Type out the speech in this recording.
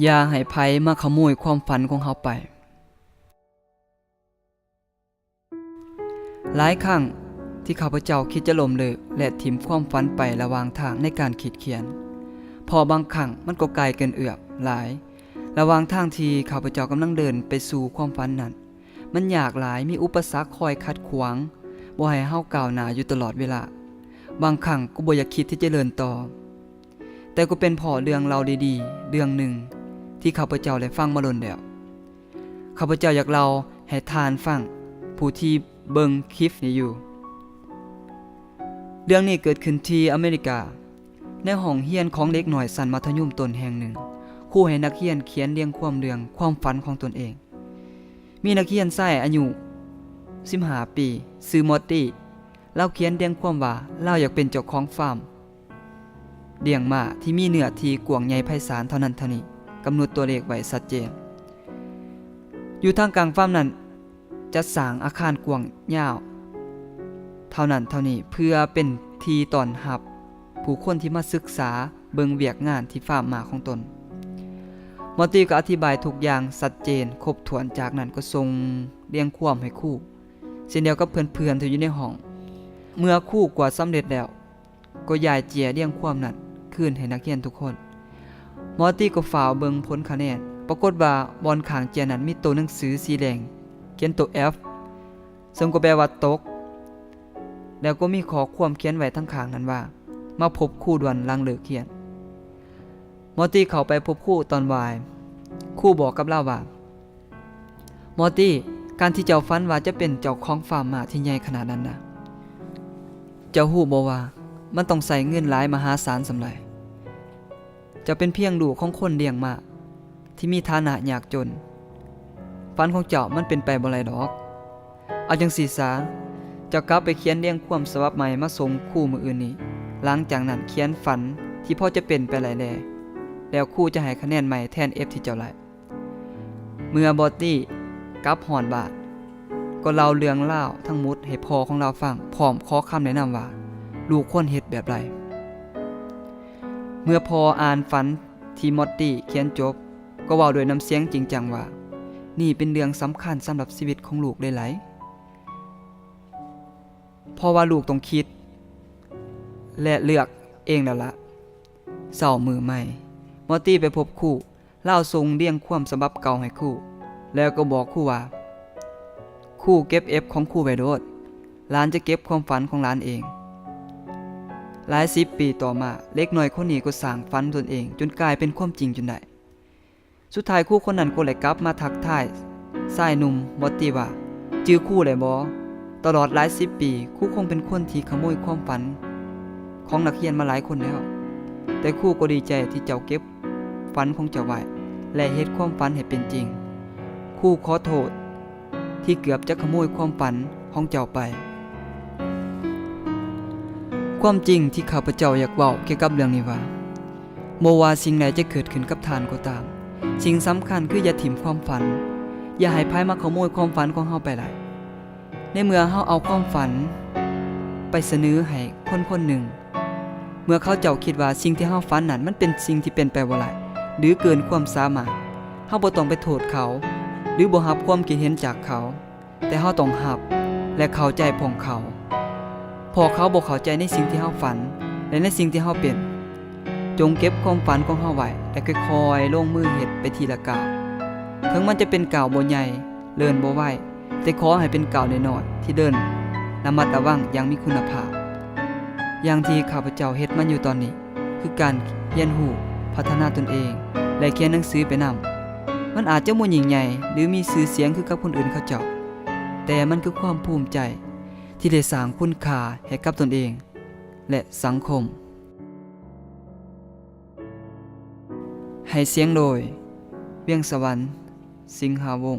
ຢ່າໃຫ້ໃຜມາຂະໂມຍຄວາມຝັນຂອງເຮົາໄປ. ຫຼາຍຄັ້ງທີ່ຂ້າພະເຈົ້າຄິດຈະລົ້ມເລີກ ແລະ ຖິ້ມຄວາມຝັນໄປລະຫວ່າງທາງໃນການຂີດຂຽນ, ເພາະບາງຄັ້ງມັນກໍໄກເກີນເອື້ອມຫຼາຍ. ລະຫວ່າງທາງທີ່ຂ້າພະເຈົ້າກຳລັງເດີນໄປສູ່ຄວາມຝັນນັ້ນ, ມັນຍາກຫຼາຍ, ມີອຸປະສັກຄອຍຂັດຂວາງ, ບໍ່ໃຫ້ເຮົາກ້າວໜ້າຢູ່ຕະຫຼອດເວລາ. ບາງຄັ້ງກໍບໍ່ຢາກຄິດທີ່ຈະເດີນຕໍ່. ແຕ່ກໍເປັນເພາະເລື່ອງເລົ່າດີໆເລື່ອງໜຶ່ງທີ່ຂ້າພະເຈົ້າໄດ້ຟັງມາດົນແລ້ວ. ຂ້າພະເຈົ້າຢາກເລົ່າໃຫ້ທ່ານຟັງ, ຜູ້ທີ່ເບິ່ງຄລິບນີ້ຢູ່. ເລື່ອງນີ້ເກີດຂຶ້ນທີ່ອາເມລິກາ, ໃນຫ້ອງຮຽນຂອງເດັກນ້ອຍຊັ້ນມັດທະຍົມຕົ້ນແຫ່ງໜຶ່ງ, ຄູໃຫ້ນັກຮຽນຂຽນລຽງຄວາມເລື່ອງຄວາມຝັນຂອງຕົນເອງ. ມີນັກຮຽນຊາຍອາຍຸສິບຫ້າປີ, ຊື່ມອດຕີ. ລາວຂຽນລຽງຄວາມວ່າລາວຢາກເປັນເຈົ້າຂອງຟາມລ້ຽງມ້າທີ່ມີເນື້ອທີ່ກວ້າງໃຫຍ່ໄພສານເທົ່ານັ້ນເທົ່ານີ້, ກຳນົດຕົວເລກໄວ້ຊັດເຈນ. ຢູ່ທາງກາງຟາມນັ້ນ ຈັດສ້າງອາຄານກວ້າງຍາວເທົ່ານັ້ນເທົ່ານີ້ ເພື່ອເປັນທີ່ຕ້ອນຮັບຜູ້ຄົນທີ່ມາສຶກສາເບິ່ງວຽກງານທີ່ຟາມມ້າຂອງຕົນ. ມອດຕີກໍອະທິບາຍທຸກຢ່າງຊັດເຈນຄົບຖ້ວນ, ຈາກນັ້ນກໍສົ່ງລຽງຄວາມໃຫ້ຄູ ເຊັ່ນດຽວກັບເພື່ອນໆທີ່ຢູ່ໃນຫ້ອງ. ເມື່ອຄູກວດສຳເລັດແລ້ວ, ກໍຢາຍເຈ້ຍລຽງຄວາມນັ້ນຄືນໃຫ້ນັກຮຽນທຸກຄົນ. ມອດຕີກໍຟ້າວເບິ່ງຜົນຄະແນນ, ປາກົດວ່າບ່ອນຂ້າງເຈ້ຍນັ້ນມີໂຕໜັງສືສີແດງຂຽນໂຕ F, ເຊິ່ງກໍແປວ່າຕົກ, ແລ້ວກໍມີຂໍ້ຄວາມຂຽນໄວ້ທາງຂ້າງນັ້ນວ່າ, ມາພົບຄູດ່ວນຫຼັງເລີກຮຽນ. ມອດຕີເຂົ້າໄປພົບຄູຕອນບ່າຍ. ຄູບອກກັບລາວວ່າ, ມອດຕີ, ການທີ່ເຈົ້າຝັນວ່າຈະເປັນເຈົ້າຂອງຟາມມ້າທີ່ໃຫຍ່ຂະໜາດນັ້ນນະ, ເຈົ້າຮູ້ບໍ່ວ່າມັນຕ້ອງໃຊ້ເງິນຫຼາຍມະຫາສານສ່ຳໃດ? ເຈົ້າເປັນພຽງລູກຂອງຄົນລ້ຽງມ້າທີ່ມີຖານະຍາກຈົນ. ຝັນຂອງເຈົ້າມັນເປັນໄປບໍ່ໄດ້ດອກ. ເອົາຈັ່ງຊີ້ຊະ, ເຈົ້າກັບໄປຂຽນລຽງຄວາມສະບັບໃໝ່ມາສົ່ງຄູມື້ອື່ນນີ້. ຫຼັງຈາກນັ້ນຂຽນຝັນທີ່ພໍຈະເປັນໄປໄດ້ແດ່, ແລ້ວຄູຈະໃຫ້ຄະແນນໃໝ່ແທນ F ທີ່ເຈົ້າໄດ້. ເມື່ອມອດຕີກັບຮອດບ້ານ, ກໍເລົ່າເລື່ອງລາວທັງໝົດໃຫ້ພໍ່ຂອງລາວຟັງ, ພ້ອມຂໍຄຳແນະນຳວ່າລູກຄວນເຮັດແບບໃດ. ເມື່ອພໍ່ອ່ານຝັນທີ່ມອດຕີຂຽນຈົບ, ກໍເວົ້າດ້ວຍນ້ຳສຽງຈິງຈັງວ່າ, ນີ້ເປັນເລື່ອງສຳຄັນສຳລັບຊີວິດຂອງລູກເລີຍ, ເພາະວ່າລູກຕ້ອງຄິດ ແລະ ເລືອກເອງແລ້ວລະ. ເຊົ້າມື້ໃໝ່, ມອດຕີໄປພົບຄູ. ລາວສົ່ງລຽງຄວາມສະບັບເກົ່າໃຫ້ຄູ ແລ້ວກໍບອກຄູວ່າ, ຄູເກັບ F ຂອງຄູໄວ້ໂລດ, ຫຼານຈະເກັບຄວາມຝັນຂອງຫຼານເອງ. ຫຼາຍສິບປີຕໍ່ມາ, ເດັກນ້ອຍຄົນນີ້ກໍສ້າງຝັນຕົນເອງຈົນກາຍເປັນຄວາມຈິງຈົນໄດ້. ສຸດທ້າຍ, ຄູຄົນນັ້ນກໍໄດ້ກັບມາທັກທາຍຊາຍໜຸ່ມ ມອດຕີ ວ່າ, ຈື່ຄູໄດ້ບໍ່? ຕະຫຼອດຫຼາຍສິບປີ, ຄູຄົງເປັນຄົນທີ່ຂະໂມຍຄວາມຝັນຂອງນັກຮຽນມາຫຼາຍຄົນແລ້ວ, ແຕ່ຄູກໍດີໃຈທີ່ເຈົ້າເກັບ ຝັນຂອງເຈົ້າໄວ້ ແລະ ເຮັດຄວາມຝັນໃຫ້ເປັນຈິງ. ຄູຂໍໂທດທີ່ເກືອບຈະຂະໂມຍຄວາມຝັນຂອງເຈົ້າໄປ. ຄວາມຈິງທີ່ຂ້າພະເຈົ້າຢາກເວົ້າກ່ຽວກັບເລື່ອງນີ້ວ່າ, ບໍ່ວ່າສິ່ງໃດຈະເກີດຂຶ້ນກັບທ່ານກໍຕາມ, ສິ່ງສຳຄັນຄືຢ່າຖິ້ມຄວາມຝັນ, ຢ່າໃຫ້ໃຜມາຂະໂມຍຄວາມຝັນຂອງເຮົາໄປໄດ້. ໃນເມື່ອເຮົາເອົາຄວາມຝັນໄປສະເໜີໃຫ້ຄົນຄົນໜຶ່ງ, ເມື່ອເຂົາເຈົ້າຄິດວ່າສິ່ງທີ່ເຮົາຝັນນັ້ນມັນເປັນສິ່ງທີ່ເປັນໄປບໍ່ໄດ້ ຫຼື ເກີນຄວາມສາມາດ, ເຮົາບໍ່ຕ້ອງໄປໂທດເຂົາ ຫຼື ບໍ່ຮັບຄວາມຄິດເຫັນຈາກເຂົາ, ແຕ່ເຮົາຕ້ອງຮັບ ແລະ ເຂົ້າໃຈພວກເຂົາ, ເພາະເຂົາບໍ່ເຂົ້າໃຈໃນສິ່ງທີ່ເຮົາຝັນ ແລະ ໃນສິ່ງທີ່ເຮົາເປັນ. ຈົ່ງເກັບຄວາມຝັນຂອງເຮົາໄວ້ ແລະ ຄ່ອຍໆລົງມືເຮັດໄປທີລະກ້າວ. ເຖິງມັນຈະເປັນກ້າວບໍ່ໃຫຍ່, ເດີນບໍ່ໄວ, ແຕ່ຂໍໃຫ້ເປັນກ້າວນ້ອຍໆທີ່ເດີນລະມັດລະວັງຢ່າງມີຄຸນນະພາບ, ຢ່າງທີ່ຂ້າພະເຈົ້າເຮັດມາຢູ່ຕອນນີ້, ຄືການຮຽນຮູ້, ພັດທະນາຕົນເອງ ແລະ ຂຽນໜັງສືໄປນຳ. ມັນອາດຈະບໍ່ຍິ່ງໃຫຍ່ ຫຼື ມີຊື່ສຽງຄືກັບຄົນອື່ນເຂົາເຈົ້າ, ແຕ່ມັນຄືຄວາມພູມໃຈທີ່ໄດ້ສ້າງຄຸນຄ່າໃຫ້ກັບຕົນເອງ ແລະ ສັງຄົມ. ໃຫ້ສຽງໂດຍ ວຽງສະຫວັນ ສິງຫາວົງ.